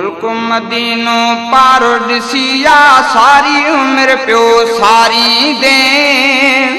ملڪ مدينو پارو ڏسي آ ساري عمر پيو ساريندين.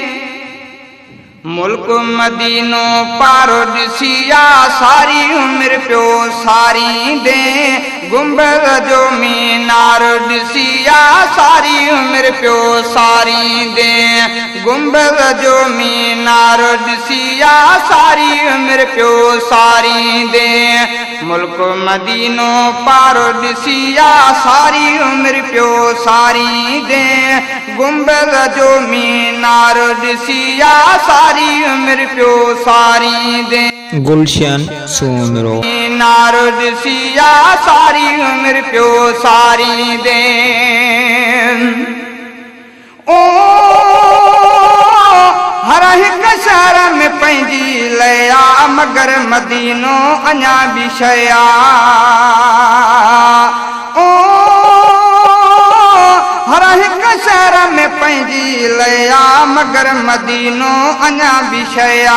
ملڪ مدينو پارو ڏسي آ ساري عمر پيو ساريندين. گنبذ جو مينار ڏسي آ ساري عمر پيو ساريندين. گنبذ جو مينار ڏسي آ ساري عمر پيو ساريندين. ملڪ مدينو پارو ڏسي آ ساري عمر پيو ساريندين. گنبذ جو مينار ڏسي آ ساري عمر پيو ساريندين. گلشن سومرو. مينار ڏسي آ ساري عمر پيو ساريندين. او هر هڪ شهر ۾ پنهنجي لئه آ، مگر مدينو اڃا به شيء آ. او هر هڪ شهر ۾ پنهنجي لئه آ، مگر مدينو اڃا به شيء آ.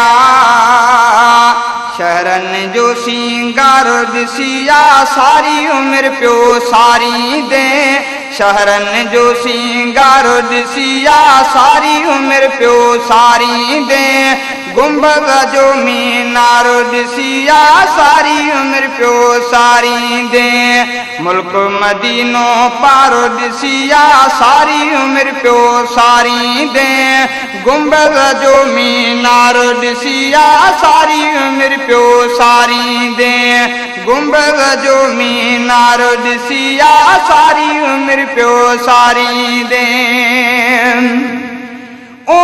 شهرن جو سينگار ڏسي آ ساري عمر پيو ساريندين. شهرن جو سينگار ڏسي آ ساري عمر پيو ساريندين. گنبذ جو مينار ڏسي آ ساري عمر پيو ساريندين. ملڪ مدينو پارو ڏسي آ ساري عمر پيو ساريندين. گنبذ جو مينار ڏسي آ ساري عمر پيو ساريندين. گنبذ جو مينار ڏسي آ ساري عمر پيو ساريندين. او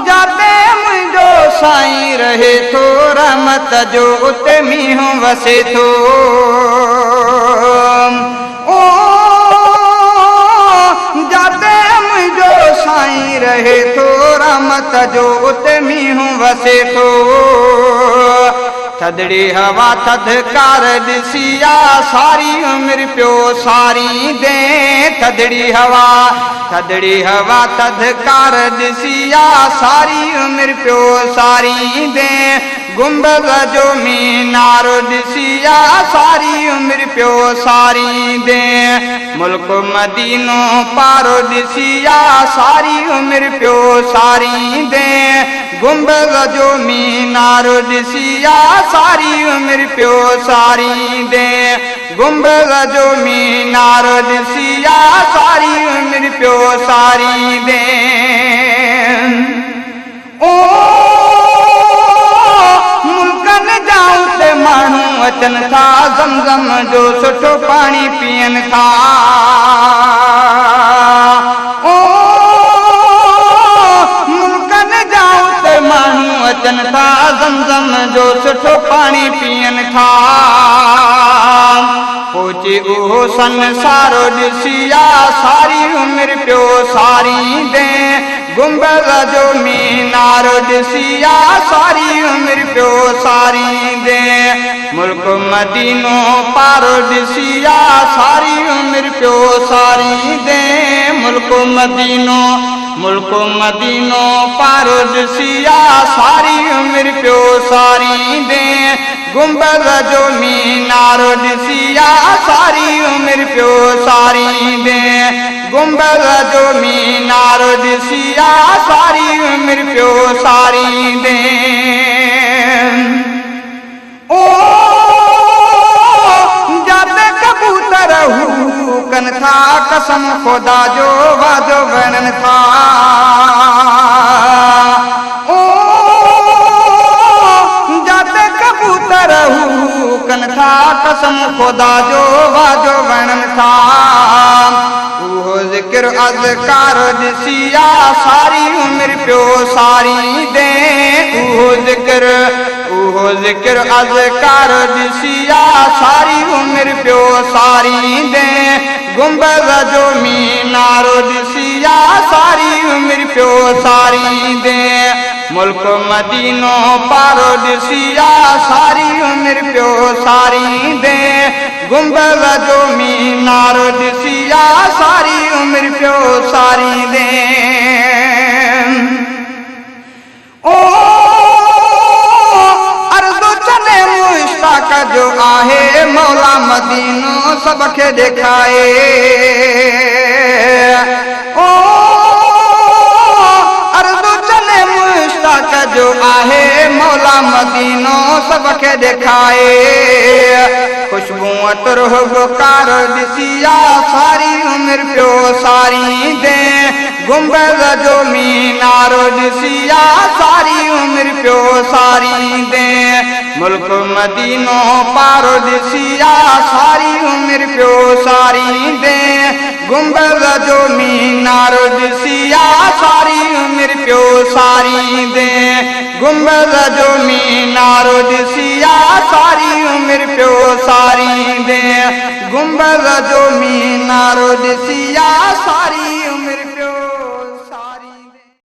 جاتي منهنجو سائين رهي ٿو، رحمت جو اتي مينهن وسي ٿو. او جاتي منهنجو سائين رهي ٿو، رحمت جو اتي مينهن وسي ٿو. ٿڌڙي هوا ٿڌڪار ڏسي آ ساري عمر پيو ساريندين. ٿڌڙي هوا ٿڌڙي هوا ٿڌڪار ڏسي آ ساري عمر پيو ساريندين. گنبذ جو مينار ڏسي آ ساري عمر پيو ساريندين. ملڪ مدينو پارو ڏسي آ ساري عمر پيو ساريندين. گنبذ جو مينار ڏسي آ ساري عمر پيو ساريندين. گنبذ جو مينار ڏسي آ ساري عمر پيو ساريندين. او ملڪن جا اتي ماڻهو اچن ٿا، زمزم جو سٺو پاڻي پيئن ٿا. او ملڪن جا اتي ماڻهو اچن ٿا، زمزم جو سٺو پاڻي پيئن ٿا. پهچي اهو سنسارو ڏسي آ ساري عمر پيو ساريندين. گنبذ جو مينار ڏسي آ ساري عمر پيو ساريندين. ملڪ مدينو پارو ڏسي آ ساري عمر پيو ساريندين. ملڪ مدينو ملڪ مدينو پارو ڏسي آ ساري عمر پيو ساريندين. گنبذ جو مينار ڏسي آ ساري عمر پيو ساريندين. گنبذ جو مينار ڏسي آ ساري عمر پيو ساريندين. او جاتي ڪبوتر هو ڪن ٿا، قسم خدا جو وعدو وڻن ٿا. او جاتي ڪبوتر هو ڪن ٿا، قسم خدا جو وعدو وڻن ٿا. اهو ذڪر اذڪار ڏسي آ ساري عمر پيو ساريندين. اهو ذڪر اهو ذڪر اذڪار ڏسي آ ساري عمر پيو ساريندين. گنبذ جو مينار ڏسي آ ساري عمر پيو ساريندين. ملڪ مدينو پارو ڏسي آ ساري عمر پيو ساريندين. گنبذ جو مينار ڏسي آ ساري عمر پيو ساريندين. او عرض چلي مشتاق جو آهي، مولا مدينو سڀ کي ڏيکائي. او عرض چلي مشتاق جو آهي، مولا مدينو سڀ کي ڏيکائي. خوشبو عطر هٻڪار ڏسي آ ساري عمر پيو ساريندين. گنبذ جو مينارو ڏسي آ ساري عمر پيو ساريندين. ملڪ مدينو پارو ڏسي آ ساري عمر پيو ساريندين. گنبذ جو مينارو ڏسي آ ساري عمر پيو ساريندين. گنبذ جو مينارو ڏسي آ ساري عمر پيو ساريندين. گنبذ جو مينارو ڏسي آ ساري.